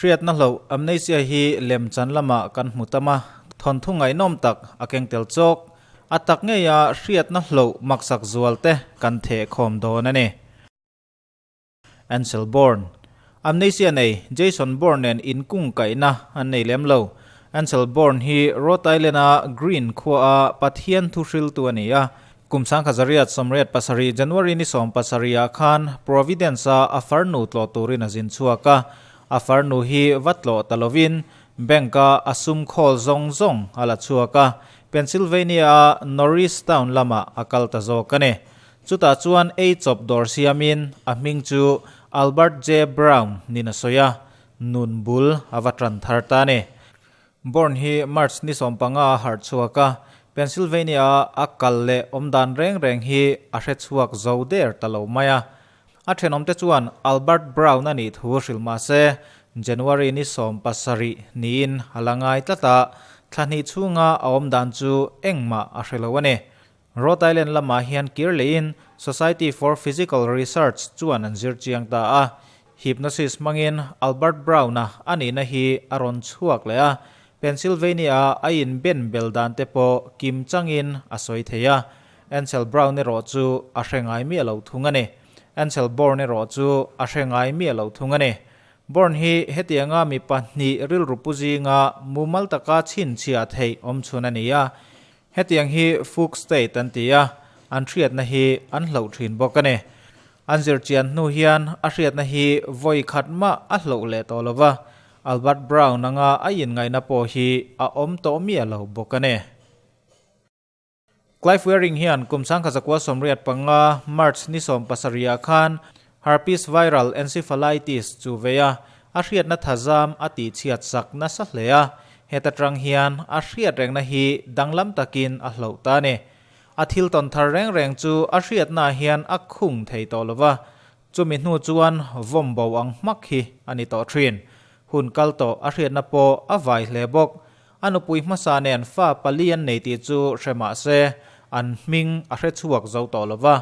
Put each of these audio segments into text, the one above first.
Hriatna hloh, Amnesia hi lemchan lamah kan hmu tam a, thawnthu ngaihnawm tak a keng tel chawk. A tak ngeia hriatna hloh maksak zual te kan theh khawm dawn a ni. Ansel Bourne. Amnesia nei Jason Bourne nen inkung kaihna an nei lem lo. Ansel Bourne hi Rhode Island-a Greene khuaa Pathian thuhriltu a ni a. Kum 1987 January ni 70 ah khan Providence-a a farnu tlawh turin a zin chhuak a. A farnu hi va tlawh ta lovin bank-a a sum khawl zawng zawng a la chhuak a, Pennsylvania-a Norristown lamah a kal ta zawk a ni. Chutah chuan ei chawp dawr siamin a hming chu Albert J. Brown niin a sawi a, nun bul a va tan thar ta a ni. Born hi March ni 15 a harh chhuak a, Pennsylvania-a a kal leh awm dan reng reng hi a hre chhuak zo der ta lo mai a. A thenawmte chuan Albert Brown a nih thu hrilh mah se, January ni 17 niin a la ngai tlat a, thla hnih chhunga a awm dan chu engmah a hre lo a ni. Rhode Island lamah hian kir lehin Society for Physical Research chuan an zir chiang ta a. Hypnosis hmangin Albert Brown-a a nihna hi a rawn chhuak leh a, Pennsylvania-a a inben bel dan te pawh kim changin a sawi thei a. Ansel Brown erawh chu a hre ngai miah lo thung a ni. Ansel Bourne erawh chu a hre ngai miah lo thung a ni. Bourne hi hetianga mi pahnih rilru pu zinga mumal taka chhinchhiah theih awmchhun a ni a. Hetiang hi Fook State an ti a, an hriatna hi an hloh thin bawk a ni. An zirchian hnu hian a hriatna hi vawi khat mah a hloh leh tawh lo va, Albert Brown anga a inngaihna pawh hi a awm tawh miah lo bawk a ni. Clive Wearing hian kum 1985 March ni 70 ah khan Herpes viral encephalitis chu vei a, a hriatna thazam a tihchhiat sak nasa hle a, heta tang hian a hriat rengna hi danglam takin a hloh ta a ni. A thil tawn thar reng reng chu a hriatnaah hian a khung thei tawh lo va, chumi hnu chuan vawm bo ang hmak hi a ni tawh thin. Hun kal tawh a hriatna pawh a vai hle bawk. A nupui hmasa nen fa pali an nei tih chu hre mah se, an hming a hre chhuak zo tawh lo va.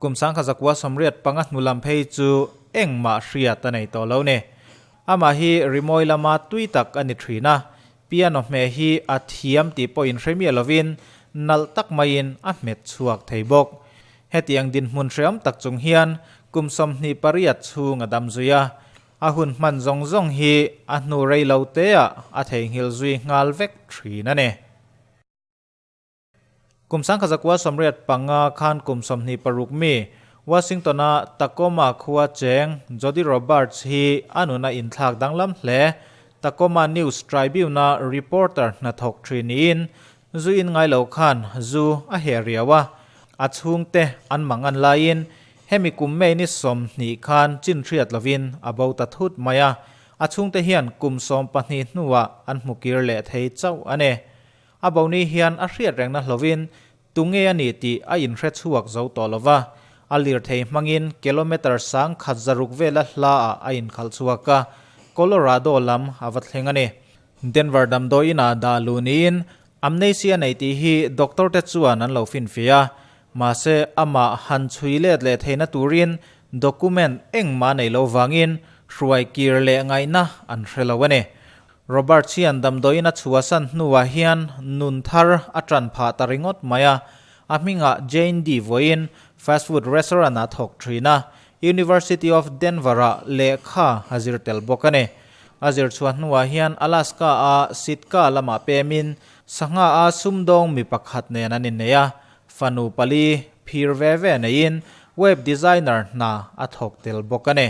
Kum 1985 hnu lam phei chu engmah hriat a nei tawh lo ni. Amah hi rimawi lama tui tak a ni thin a, piano hmeh hi a thiam tih pawhin hre miah lovin nalh tak maiin a hmet chhuak thei bawk. Hetiang dinhmun hreawm tak chung hian kum 28 chhung a dam zui a, a hun hman zawng zawng hi a hnu rei lo teah a theihnghilh zui nghal vek thin a ni. Kum 1985 khan kum 26 mi Washington-a Tacoma khua cheng Jody Roberts hi a nuna inthlak danglam hle. Tacoma News Tribune-a reporter hnathawk thin niin zu in ngai lo khan zu a heh riau a, a chhungte an mang an laiin hemi kum May ni 20 khan chin hriat lovin a bo ta thut mai a, a chhungte hian kum 12 hnuah an hmu kir leh thei chauh a ni. A bo ni hian a hriat rengna hlovin tunge a ni tih a inhre chhuak zo tawh lo va, a lirthei hmangin kilometre sang khat zaruk vela hlaah a inkhalh chhuak a, Colorado lam a va thleng a ni. Denver damdawi inah dah luh niin amnesia nei tih hi doctor te chuan an lo finfiah a, mahse amah han chhui let leh theihna turin document engmah nei lo vangin hruai kir leh ngaihna an hre lo a ni. Robert hian damdawiin a chhuahsan hnuah hian nun thar a tan phah ta ringawt mai a. A hmingah Jane Dee vawiin fast food restaurant ah thawk thin a, University of Denver-ah lehkha a zir tel bawk a ni. A zir chhuah hnuah hian Alaska-a Sitka lamah pemin sangha-a sumdawng mi pakhat nen an innei a, fanu pali phir ve ve neiin web designer hna a thawk tel bawk a ni.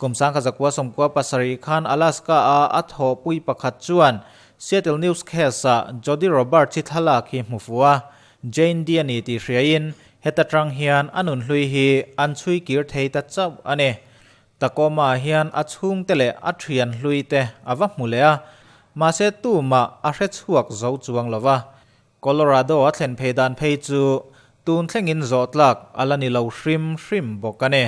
Kum 1997 khan Alaska-a a thawhpui pakhat chuan Seattle Newscast-ah Jody Roberts hi thlalak hi hmu fuh a, Jane Dee a ni tih hriain heta tang hian a nunhlui hi an chhui kir thei ta chauh a ni. Tacoma-ah hian a chhungte leh a thian hlui te a va hmu leh a, mahse tumah a hre chhuak zo chuang lo va. Colorado a thlen phei dan phei chu tun thlengin zawh tlak a la ni lo hrim hrim bawk a ni.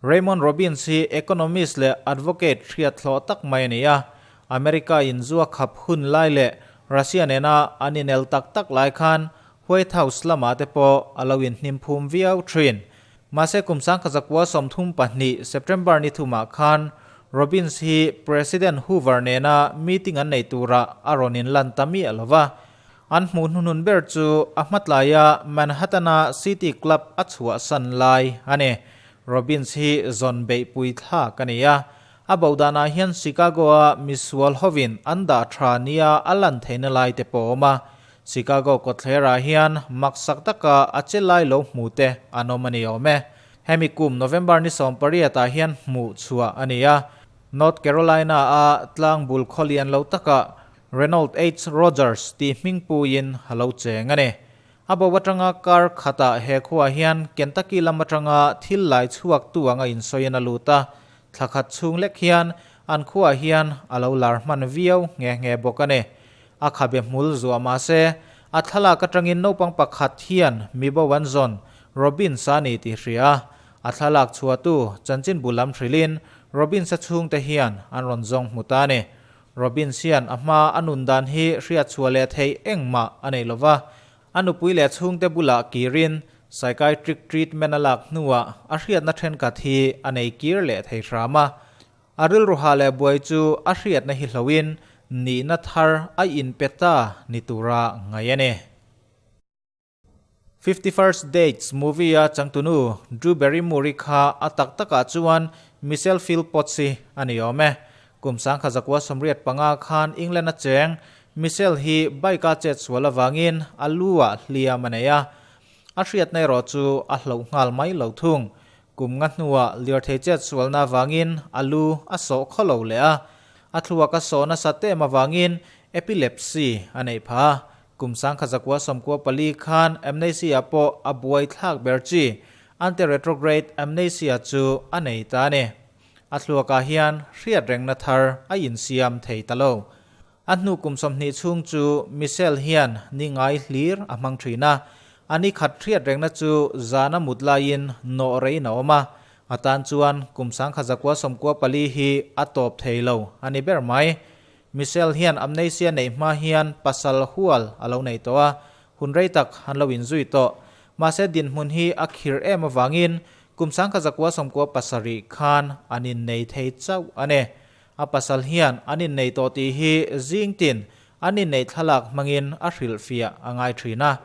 Raymond Robbins hi economist leh advocate hriat hlawh tak mai a ni a. America in zua khap hun lai leh Russia nena an inel tak tak lai khan White House lamah te pawh a lo inhnim phum viau thin. Mahse kum 1932 September ni thumah khan Robbins hi President Hoover nena meeting an nei turah a rawn inlan ta miah lo va. An hmuh hnuhnun ber chu a hmatlaia Manhattan-a City Club a chhuahsan lai a ni. Robbins hi zawn beihpui thlak a ni a. A bo danah hian Chicago-a misual hovin an dah tha nia a lan theihna lai te pawh a awm a. Chicago kawtthlerah hian maksak taka a che lai lo hmu te an awm a ni awm e. Hemi kum November ni 18 ah hian hmuh chhuah a ni a. North Carolina-a tlangbul khawlian lo takah Reynold H. Rogers tih hmingpuiin a lo cheng a ni. A bo atanga kar khatah he khuaah hian Kentucky lam atanga thil lai chhuaktu anga insawiin a lut a, thla khat chhung lek hian an khuaah hian a lo lar hman viau nghe nghe bawk a ni. A khabe hmul zuah mah se, a thlalak atangin naupang pakhat hian mi bo an zawn Robbins a ni tih hria a, a thlalak chhuahtu chanchinbu lam hrilhin Robbins-a chhungte hian an rawn zawng hmu ta a ni. Robbins hian a hma a nun dan hi hriatchhuah leh theih engmah a nei lova, a nupui leh chhungte bulah kirin psychiatric treatment a lak hnuah a hriatna thenkhat hi a nei kir leh thei hram a. A rilru hah leh buai chu a hriatna hi hloin nihna thar a inpe ta ni tura ngaih a ni. Fifty First Dates movie-a changtunu Drew Barrymore-i kha a tak takah chuan Michelle Philpotts-i a ni awm e. Kum 1985 khan England-a cheng Michelle hi bike-a chet sual avangin a lu-ah hliam a nei a. A hriatna erawh chu a hloh nghal mai lo thung. Kum nga hnuah lirthei chet sualna avangin a lu a sawh khaw lo leh a. A thluak a sawh nasa tem avangin epilepsy a neih phah a. Kum 1994 khan amnesia pawh a buai thlak ber chi, anti-retrograde amnesia chu a nei ta a ni. A thluakah hian hriat rengna thar a insiam thei ta lo. A hnu kum 20 chhung chu Michelle hian ni ngai hlir a hmang thin a, a ni khat hriat rengna chu zana mut laiin nawh reiin a awm a, a tan chuan kum 1994 hi a tawp thei lo a ni ber mai. Michelle hian amnesia neih hma hian pasal hual a lo nei tawh a, hun rei tak an lo inzui tawh. Mahse dinhmun hi a khirh em avangin kum 1997 khan an innei thei chauh a ni. A pasal hian an innei tawh tih hi zing tin an inneih thlalak hmangin a hrilhfiah a ngai thin a.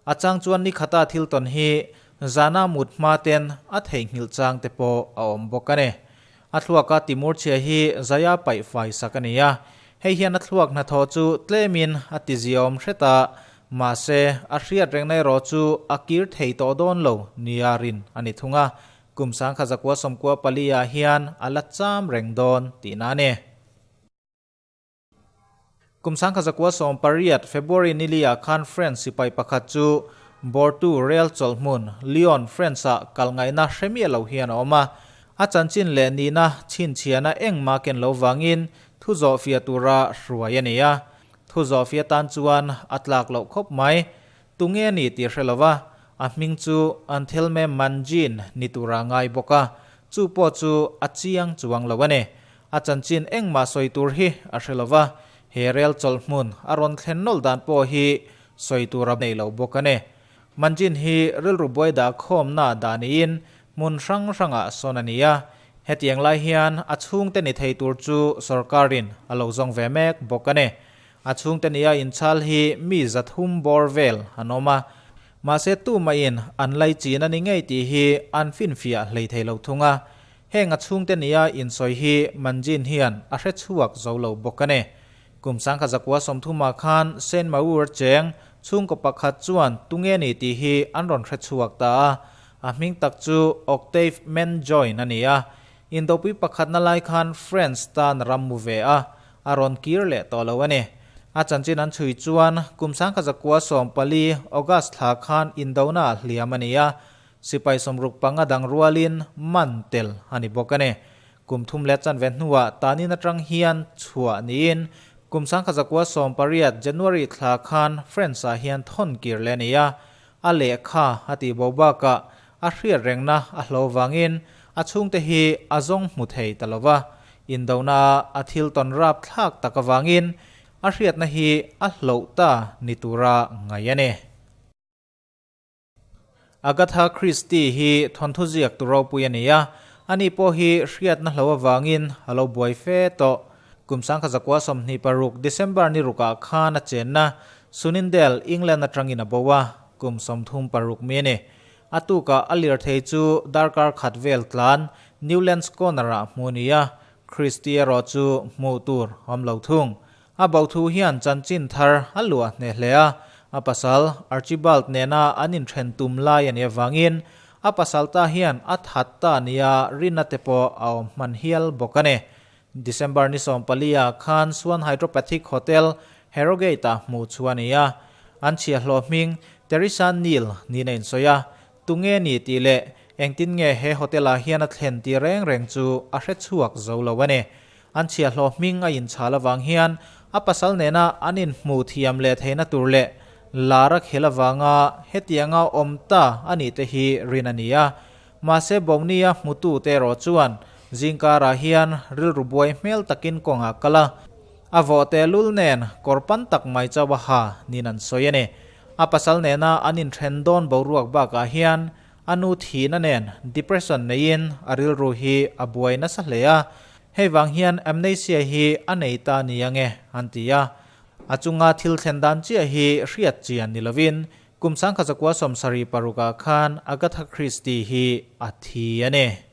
A chang chuan nikhata thil tawn hi zana mut hma ten a theihnghilh chang te pawh a awm bawk a ni. A thluaka timur chhia hi zaia paih fai sak a ni a, hei hian a thluak hnathawh chu tlemin a ti ziaawm hret a, mahse a hriat rengna erawh chu a kir thei tawh dawn lo nia rin a ni thung a, kum 1994 ah hian a la cham reng dawn tihna a ni. Kum 1918 February nili ah khan French sipai pakhat chu Bordeaux rel chawlhhmun, Lyon, France-ah kal ngaihna hre miah lo hian a awm a. A chanchin leh nihna chhinchhiahna engmah ken lo vangin thu zawhfiah tura hruai a ni a. Thu zawhfiah tan chuan a tlak loh khawp mai. Tunge a ni tih hre lo va, a hming chu Anthelme Mangin ni tura ngai bawk a, chu pawh chu a chiang chuang lo a ni. A chanchin engmah sawi tur hi a hre lo va, he rel chawlh hmun a rawn thlen nawlh dan pawh hi sawi tur a nei lo bawk a ni. Manjin hi rilru buai dah khawmna dah niin hmun hrang hrangah sawn a ni a, hetiang lai hian a chhungte ni thei tur chu sorkarin a lo zawng ve mek bawk a ni. A chhungte nia inchhal hi mi zathum bawr vel an awm a, mahse tumahin an laichin a ni ngei tih hi an finfiah hlei thei lo thung a. Heng a chhungte nia insawi hi Manjin hian a hre chhuak zo lo bawk a ni. Kum 1930 ah khan Saint Maur cheng chhungkaw pakhat chuan tunge ni tih hi an rawn hre chhuak ta a, a hming tak chu Octave Manjoin a ni a. Indopui pakhatna lai khan France tan ram mu ve a, a rawn kir leh tawh lo a ni. A chanchin an chhui chuan kum 1914 August thla khan indona ah hliam a ni a, Sipai 65 dang rualin man tel a ni bawk a ni. Kum thum leh chanve hnuah tanin atang hian chhuah niin kum 1918 January thla khan France-ah hian thawn kir leh a ni a, a lehkha a tih bo bakah a hriat rengna a hlo vangin a chhungte hi a zawng hmu thei ta lo va, indona a thil tawn rap thlak tak avangin a hriatna hi a hloh ta ni tura ngaih a ni. Agatha Christie hi thawnthu ziak tu ropui a ni a, ani pawh hi hriatna hlo avangin a lo buai fe tawh. Kum 1926 December ni rukah khan a chenna Sunningdale, England atangin a bo a, kum 36 mi a ni. A tukah a lirthei chu darkar khat vel tlan Newlands Corner-ah hmu a ni a, Christie erawh chu hmuh tur awm lo thung. A bo thu hian chanchin thar a luah hneh hle a, a pasal Archibald nena an inthen tum lai a nih avangin a pasal ta hian a that ta nia rinna te pawh a awm hman hial bawk a ni. December ni 14 ah khan Swan Hydropathic Hotel, Harrogate-ah hmuh chu a ni a. An chhiahhlawh hming Teresa Neil niin a insawi a, tunge ni tih leh engtin nge he hotel-ah hian a thlen tih reng reng chu a hre chhuak zo lo a ni. An chhiahhlawh hming a inchhal avang hian a pasal nena an inhmuh thiam leh theihna tur leh lar a khel avanga hetianga awm ta a nih te hi rin a ni a. Mahse Bawngnia hmutute erawh chuan zingkarah hian rilru buai hmel takin kawngah kal a, a vawh tehlul nen kawr pan tak mai chauh a ha niin an sawi a ni. A pasal nena an inthen dawn boruak bakah hian a nu thihna nen depression neiin a rilru hi a buai nasa hle a, hei vang hian amnesia hi a nei ta ni ange an ti a. A chunga thil thlen dan chiah hi hriat chian ni lovin Kum 1976 ah khan Agatha Christie hi a thi a ni.